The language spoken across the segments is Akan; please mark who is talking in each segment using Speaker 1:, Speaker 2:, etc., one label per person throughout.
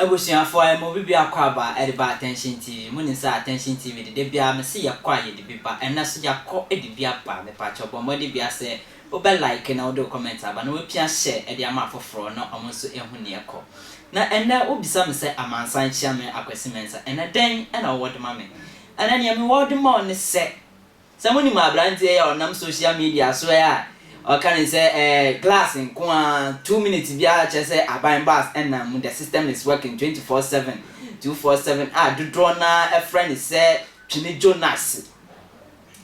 Speaker 1: Abusuafoɔ a ɛma obi bi akɔ aba de ba Attention TV. Mo nim sɛ Attention TV de da biara me se yɛkɔ a yɛde bi ba. Ɛnnɛ so yɛakɔ de bi aba. Mepakyɛw bɔ mmɔden biara sɛ wobɛ like na wode wo comment aba na wapia share de ama afoforɔ na wɔn nso ahu nea ɛkɔ. Na ɛnnɛ wobisa me sɛ Amansan Kyeame Akwasi Mensah ɛnnɛ dɛn na wowɔ de ma me? Ɛnnɛ nea mewɔ de ma wo ne sɛ. Sɛ monim abranteɛ yi a ɔnam social media so ɛ a ɔka ne sɛ ɛɛ glass nko ara 2 minutes biara kyerɛ sɛ aban bus ɛnam mu, the system is working 24/7 247 a dodoɔ naa ɛfrɛ ne sɛ Twene Jonas.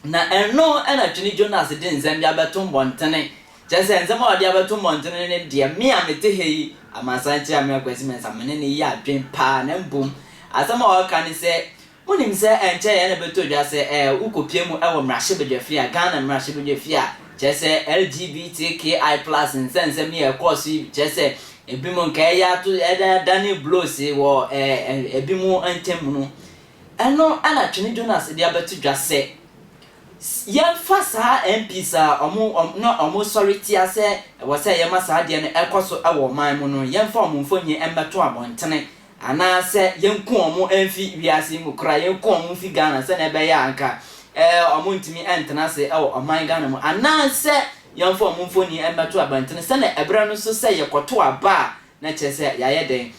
Speaker 1: Na ɛno ɛna Twene Jonas de nsɛm bi abɛto mmɔntene, kyerɛ sɛ nsɛm a ɔde abɛto mmɔntene ne deɛ me a mete ha yi, Amansan Kyeame Akwasi Mensah, me ne ne yɛ adwen paa. Na mbom asɛm a ɔka ne sɛ, monim sɛ ɛnkyɛ yɛn na bɛtɔ dwa sɛ wokɔpie mu ɛwɔ mmarahyɛbadwafie a, Ghana mmarahyɛbadwafie a, kyerɛ sɛ LGBTQI+ nsɛnsɛm yi a ɛkɔɔ so yi, kyerɛ sɛ ebi mu nka ɛyɛ ato ɛda dane blows wɔ ebi mu ntam no, ɛno ɛna Twene Jonas de abɛto dwa sɛ yɛmfa saa MPs a ɔmo na ɔmo sɔre tia sɛ ɛwɔ sɛ yɛma saa adeɛ no ɛkɔ so ɛwɔ ɔman mu no, yɛmfa ɔmo mfonyin ɛmmɛto abɔntene anaasɛ yɛnku ɔmo mfi wiase mu koraa, yɛnku ɔmo mfi Ghana sɛnea ɛbɛyɛ a anka ɔmo ntumi ɛntena ase ɛwɔ ɔman Ghana mu, anaasɛ yɛmfa ɔmo mfoni ɛmmɛto abɔntene sɛnea ɛberɛ no so sɛ yɛkɔto aba a, na kyerɛ sɛ yɛayɛ dɛn,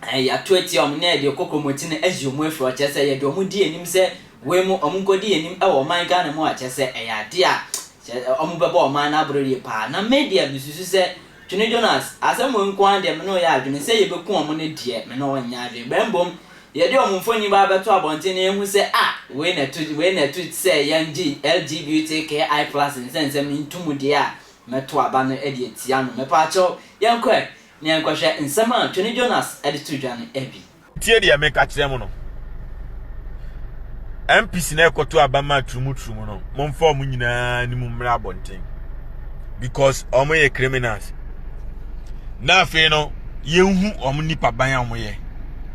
Speaker 1: yɛato atia ɔmo na yɛde kɔkɔmɔti no ayi ɔmo afiri hɔ, kyerɛ sɛ yɛde ɔmo di anim sɛ wei mu ɔmo nkɔdi anim ɛwɔ ɔman Ghana mu a, kyerɛ sɛ ɛyɛ adeɛ a kyerɛ ɔmo bɛbɔ ɔman no aboro yie paa. Na me deɛ, mesusu sɛ Twene Jonas, asɛm wei nko ara deɛ, me ne ɔyɛ adwene sɛ yɛbɛku ɔmo no deɛ, me ne ɔnyɛ adwene bɛn. Mbom yɛde ɔmo mfonyin ba abɛto abɔnten na yɛhu sɛ a wei na ɛto wei na ɛto sɛ yɛngye LGBTQI+ nsɛnsɛm no ntom deɛ a, mɛto aba no de atia no. Mepaakyɛw, yɛnkɔ ɛ na yɛnkɔhwɛ nsɛm a Twene Jonas de to dwa no bi.
Speaker 2: Tie deɛ meka kyerɛ mu no, MPs na ɛkɔto aba ma turumuturumu no, momfa ɔmo nyinaa ne mu mmra abɔnten because ɔmo yɛ criminals. Na afei no yɛnhu ɔmo nipa ban a ɔmo yɛ.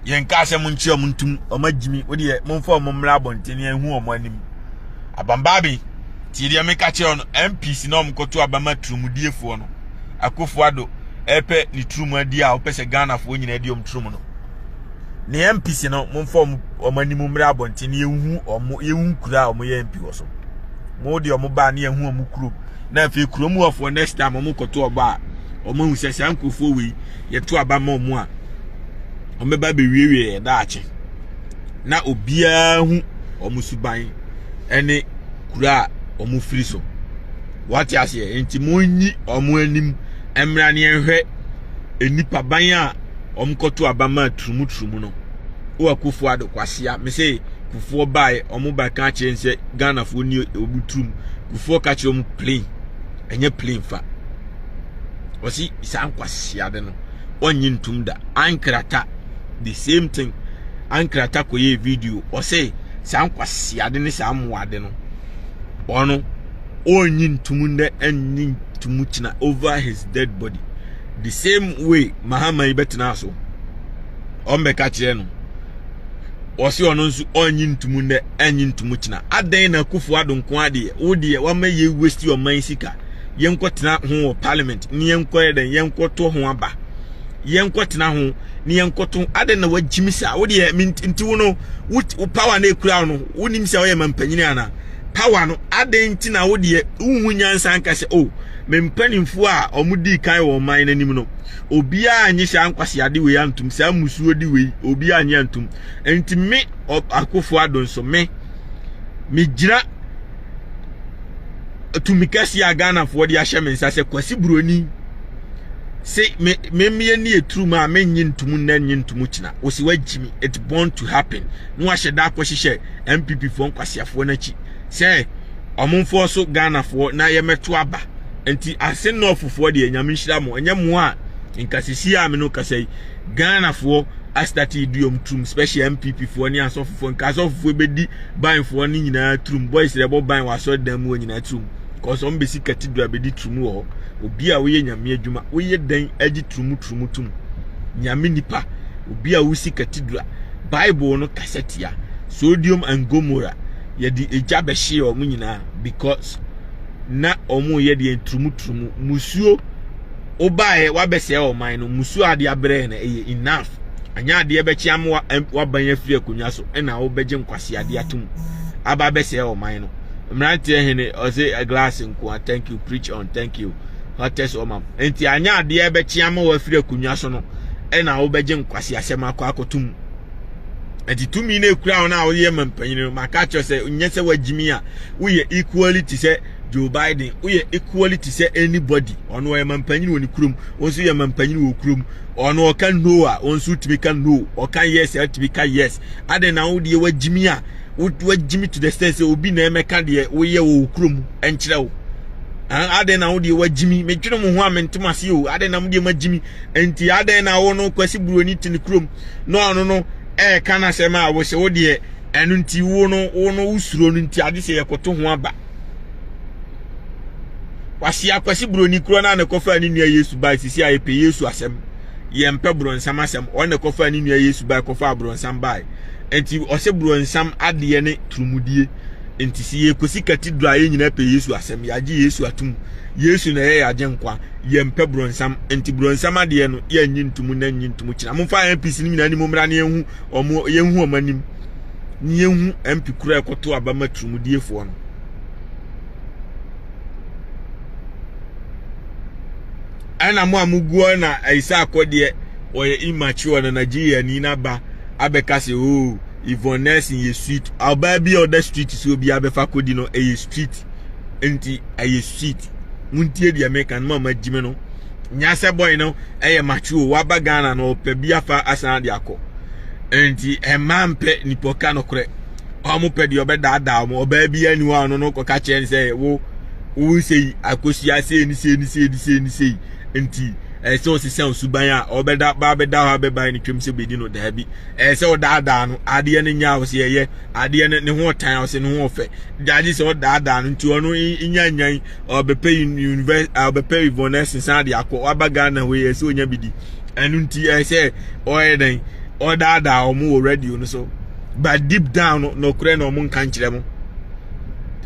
Speaker 2: Yɛnka sɛ mo nkye ɔmo ntum, ɔmo agyimi. Wo deɛ, momfa ɔmo mmra abɔnten na yɛnhu ɔmo anim. Abambaabi, tie deɛ meka kyerɛ no, MPs na ɔmo kɔto aba ma turumudiefoɔ no, Akufo Addo ɛpɛ ne turum adi a ɔpɛ sɛ Ghanafoɔ nyinaa di ɔmo turum no, ne MPs no, momfa ɔmo anim mmra abɔnten na yɛnhu ɔmo, yɛnhu kura a ɔmo yɛ MP wɔ so. Mo deɛ, ɔmo baa ne yɛnhu ɔmo kurom na afei kurom hɔfoɔ, next time ɔmo kɔto ɔba a, ɔmo ahu sɛ saa nkurɔfoɔ wei yɛto aba ma ɔmo a, ɔmo bɛba bɛwiewie yɛ daakye na obiara hu ɔmo suban ɛne kura a ɔmo firi so. Wate aseɛ? Nti monyi ɔmo anim mmra ne yɛnhwɛ nipa ban a ɔmo kɔto aba ma turumuturumu no. Wo Akufo Addo kwasia, me sɛ Kufuor baeɛ, ɔmo ba ka kyerɛ sɛ Ghanafoɔ ni ɔmo turum. Kufuor ka kyerɛ ɔmo plain, ɛnyɛ plain fa, ɔsi saa nkwasiade no ɔnye ntum da. Ankrata, the same thing. Ankrata kɔyɛ video, ɔsɛ saa nkwasiade ne saa mmoade no, ɔno ɔnyi ntum ndɛ, ɛnyi ntum kyina, over his dead body. The same way Mahama yi bɛtena so, ɔmbɛka kyerɛ no, ɔsi ɔno nso ɔnyi ntum ndɛ, ɛnyi ntum kyina. Adan na Akufo Addo nko adeɛ, wo deɛ wama yɛ waste ɔman sika, yɛnkɔ tena ho wɔ parliament ne yɛnkɔ yɛ dɛn, yɛnkɔ to ho aba, yɛnkɔ tena ho ne yɛnkɔ to. Adan na wagyimi saa? Wo deɛ, nti wo no wo power na ekura wo no, wonim sɛ ɔyɛ mampanyini ana power no? Adan nti na wo deɛ wohu nyansa nka sɛ, oh, me mpanimfoɔ a wɔn dii kan wɔ ɔman n'anim no, obiara nye saa nkwasiade wei antum, saa musuo di wei, obiara nye antum. Nti me Akufo Addo nso, me megyina tumi kɛseɛ a Ghanafoɔ de ahyɛ me nsa sɛ Kwasi Buroni se me me mmea ni eturu mu a, menye ntum nnɛ, nye ntum kyina. Wosi wagyi mi, it's born to happen. Na wahyɛ da akɔhyehyɛ NPP foɔ nkwasiafoɔ n'akyi sɛ ɔmo mfoɔ so Ghanafoɔ na yɛmɛto aba. Nti ase nɔɔfofoɔ deɛ, Nyame nhyira mo. Ɛnyɛ mo a nkasisi a me no kasa yi, Ghanafoɔ astart di ɔmo turum, special NPP foɔ ne asɔfofoɔ. Nka asɔfofoɔ bɛdi banfoɔ no nyinaa turum, boys rɛ bɔ ban wɔ asɔre dan mu wɔ nyinaa turum, cause ɔmo bɛsi cathedral bɛdi turum wɔ hɔ. Obi a woyɛ Nyame adwuma, woyɛ dan agye turum turum tum Nyame nipa, obi a wosi cathedral, Bible no kasa tia Sodom and Gomorrah, yɛde egya bɛhyee ɔmo nyinaa because na ɔmo yɛ deɛ turumuturumu musuo. Wobaeɛ wabɛsɛe ɔman no, musuo a ade abrɛ no ɛyɛ enough. Anyɛ adeɛ bɛkye ama waban afiri akonnwa so ɛna wobɛgye nkwaseadeɛ atom aba abɛsɛe ɔman no. Mmeranteɛ hene ɔse glass nkoa thank you preach on thank you hottest ɔmam. Nti anyɛ adeɛ bɛkye ama wafiri akonnwa so no ɛna wobɛgye nkwaseasɛm akɔ akɔtom. Nti tumi no ekura wo no a woyɛ ma mpanyin no maka kyerɛ sɛ nyɛ sɛ wagyimi a woyɛ equally te sɛ Joe Biden woyɛ equally te sɛ anybody ɔno ɔyɛ mampanyin wɔ ne kurom wo nso yɛ mampanyin wɔ kurom ɔno ɔka no a wo nso tumi ka no ɔka yes a tumi ka yes adɛn na wo deɛ wagyimi a wagyimi to the extent sɛ obi na ɛmɛka deɛ woyɛ wɔ wo kurom ɛnkyerɛ wo adɛn na wo deɛ wagyimi medwene mo ho a mentem ase o adɛn na mo deɛ magyimi nti adɛn na wo no Kwasi Buroni te ne kurom na ɔno no ɛɛka n'asɛm a wo sɛ wo deɛ ɛno nti wo no wo no wosuro no nti ade sɛ yɛkɔto ho aba Kwasia Kwasi Broni korɔ no a na ɛkɔfaa ne nua Yesu bae sisi a yɛpɛ Yesu asɛm yɛmpɛ bronsam asɛm ɔno na ɛkɔfaa ne nua Yesu bae kɔfaa bronsam bae nti ɔsɛ bronsam adeɛ ne turumudie nti sɛ yɛkɔsi cathedral a yɛn nyinaa pɛ Yesu asɛm yɛagye Yesu atom Yesu na ɛyɛ yɛagye nkwa yɛmpɛ bronsam nti bronsam adeɛ no yɛnnye ntomu na nnye ntomu kyena momfa MPs no nyinaa anim mmra na yɛnhu ɔmo yɛnhu ɔmo anim na yɛnhu MP koro a ɛkɔto aba ma turumudiefoɔ no ɛna mo a moguɔ na ɛsɛ akɔ deɛ ɔyɛ immature na Nigeria ni na ba abɛka sɛ oh Yvonne Nelson yɛ sweet ɔbaa bi a ɔda street so obi abɛfa kɔdi no ɛyɛ street nti ɛyɛ sweet montie deɛ meka no ma magyimi no nya sɛ boy no ɛyɛ mature waba Ghana no ɔpɛ bi afa asan de akɔ nti ɛma mpɛ nipa ɔka nokorɛ wɔn pɛ deɛ ɔbɛdaadaa wɔn ɔbaa bi ani hɔ a ɔno no kɔka kyerɛ no sɛ wo wo sei akosua sei ne sei ne sei ne sei ne sei nti ɛsɛ sɛ ɔsesa osuban a ɔbɛda ba bɛda hɔ abɛban ne twam sɛ bɛdi no daabi ɛsɛ sɛ ɔdaadaa no adeɛ no nya a ɔsɛ ɛyɛ adeɛ no ne ho ɔtan a ɔsɛ ne ho ɔfɛ gyagye sɛ ɔdaadaa no nti ɔno nya nyan ɔbɛpɛ university ɔbɛpɛ Yvonne ɛsensan de akɔ waba Ghana hɔ yi ɛsɛ ɔnya bi di ɛno nti ɛsɛ sɛ ɔyɛ dɛn ɔdaadaa wɔn wɔ radio no so but deep down no nokorɛ na wɔn nka nkyerɛ mo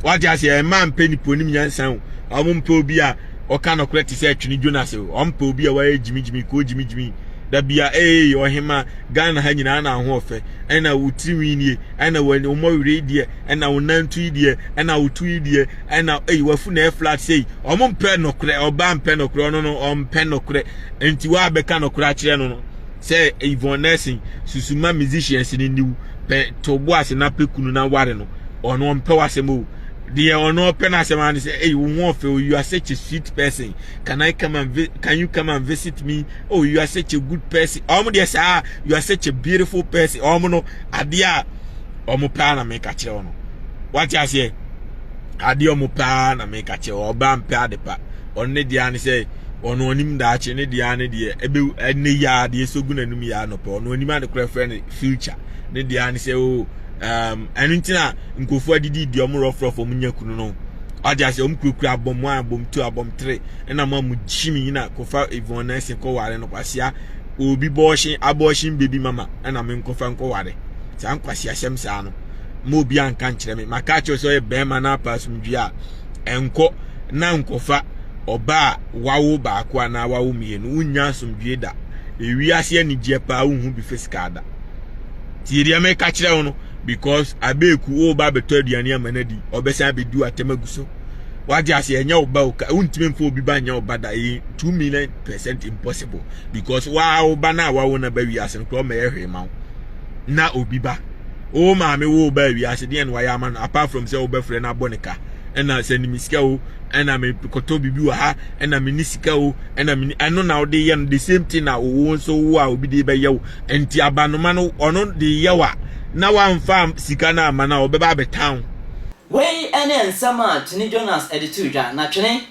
Speaker 2: wate aseɛ mmaa mpɛ nipa onim nyansa o wɔn mpɛ obi a ɔka nokorɛ te sɛ twene Jonas o wɔn mpɛ obi a wayɛ gyimigyimi koo gyimigyimi dabia ee ɔhema Ghana ha nyinaa na ho ɔfɛ ɛna wo tirinwi nie ɛna wɔn mmɔwerɛ deɛ ɛna wo nantu yi deɛ ɛna wo tu yi deɛ ɛna eyi wafu na ɛflat sei wɔn mpɛ nokorɛ ɔbaa mpɛ nokorɛ ɔno no ɔmpɛ nokorɛ nti wabɛka nokorɛ akyerɛ no no sɛ Yvonne Nelson susu ma musicians no niw pɛ to bo ase na pɛ kunu na ware no ɔno ɔmpɛ w'asɛm o deɛ ɔno ɔpɛ n'asɛm ano sɛ eyi wo ho ɔfɛ o you are such a sweet person can I come and can you come and visit me oh you are such a good person ɔmo deɛ saa you are such a beautiful person ɔmo no adeɛ a ɔmo pɛ na meka kyerɛ ɔno wate aseɛ adeɛ ɔmo pɛ na meka kyerɛ ɔbaa mpɛ ade pa ɔno ne deɛ ano sɛ ɔno ɔnim daakye ne deɛ ne deɛ ebe ɛne yaa deɛ so gu n'anum yaa nɔpɛ ɔno ɔnim ade korɛ frɛ no future ne deɛ ne sɛ o um, ɛno nti na nkurɔfoɔ adidi di ɔmo rɔfrɔfo ɔmo nya kunu no ɔde ase ɔmo kurakura abɔm one abɔm two abɔm three ɛna mo a mo gyi mi na kɔfa Yvonne Nelson kɔware no kwasia obi bɔɔhyen abɔɔhyen baby mama ɛna me nkɔfa nkɔware saa nkwasia hyɛm saa no mo obi anka nkyerɛ me maka akyerɛ sɛ ɔyɛ bɛrima na apa asomdwie a ɛnkɔ na nkɔfa ɔba a wawo baako anaa wawo mmienu wonnya asomdwie da ewiase anigyeɛ paa wonhu bi physical da tie deɛ meka kyerɛ wo no because abeeku wo ba abɛtɔ aduane ama no adi ɔbɛsan abɛdi w'atɛm agu so wagye ase ɛnyɛ wo ba o wontumi mfa obi ba nyɛ wo ba da ɛyɛ 2 million% impossible because waa wo ba no a wawo no ba wiase no koraa ɔmɛyɛ hwee ma wo na obi ba wo maame wo ba wiase deɛ na wayɛ ama no apart from sɛ wobɛfrɛ no abɔ ne ka ɛna sɛ nim sika o ɛna me kɔtɔ biribi wɔ ha ɛna me ni sika o ɛna me ni ɛno na wode yɛ no the same thing na wo nso wo a obi de bɛyɛ wo nti abanoma no ɔno de yɛ wa na wamfa sika no ama no a ɔbɛba abɛtan.
Speaker 1: Wei ne nsɛm a Twene Jonas de too dwa. Na Twene,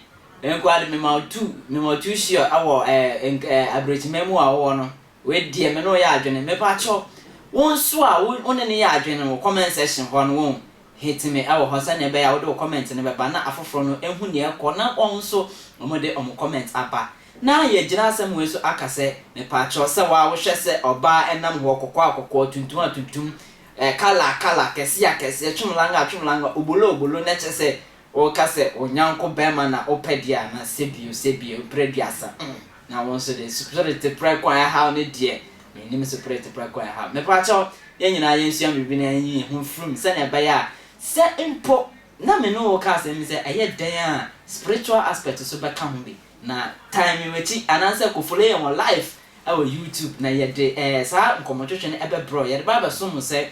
Speaker 1: nkoa de mema wo tu, mema wo tu sure wɔ ɛɛ ɛɛ abirekyima mu a wowɔ no. Wei deɛ me ne wo yɛ adwene. Mepakyɛw, wo nso a wo ne no yɛ adwene wɔ comment section hɔ no, wohu, hit me wɔ hɔ sɛnea ɛbɛyɛ a wode wo comment no bɛba na afoforɔ no ahu nea ɛrekɔ na wɔn nso wɔde wɔn comment aba. Na yɛgyina asɛm wei so aka sɛ, mepakyɛw, sɛ wo ara wohwɛ sɛ ɔbaa nam hɔ kɔkɔɔ a kɔkɔɔ, tuntum a tuntum, eh, colour a colour, kɛseɛ a kɛseɛ, twemlanga a twemlanga, obolo a obolo, na kyerɛ sɛ woka sɛ wo nyanko barima na wopɛ deɛ a, na sɛbio sɛbio, mprɛ aduasa, mm, na wo nso deɛ, spirit prɛko a ɛhaw no deɛ. Mennim spirit prɛko a ɛha. Mepakyɛw, yɛn nyinaa yɛnsua biribi na yɛnyi yɛn ho mfiri mu sɛnea ɛbɛyɛ a sɛ mpo na me ne wo reka asɛm yi sɛ ɛyɛ dɛn a spiritual aspect nso bɛka ho bi. Na tan me w'akyi anaasɛ kɔ follow yɛn wɔ live wɔ YouTube na yɛde eh, saa nkɔmmɔtwetwe no ɛbɛbrɛ wo. Yɛde ba abɛsom mo sɛ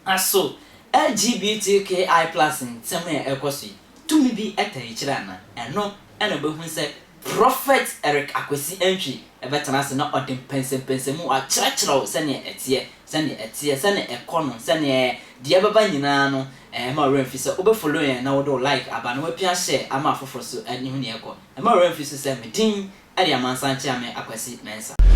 Speaker 1: Aso LGBTKI plus nsɛm a ɛrekɔ so yi, tumi bi taa akyire anaa? Ɛno na wobɛhu sɛ Prophet Eric Akwasi Antwi bɛtena ase na ɔde mpɛnsɛmpɛnsɛmu akyerɛkyerɛ wo sɛdeɛ ɛteɛ, sɛdeɛ ɛteɛ, sɛdeɛ ɛkɔ no, sɛdeɛ deɛ ɛbɛba nyinaa no. Mma wo werɛ mfi sɛ wobɛ follow yɛn na wode wo like aba na woapia share ama afoforɔ nso ahu deɛ ɛrekɔ. Mma wo werɛ mfi nso sɛ me din de Amansan Kyeame Akwasi Mensah.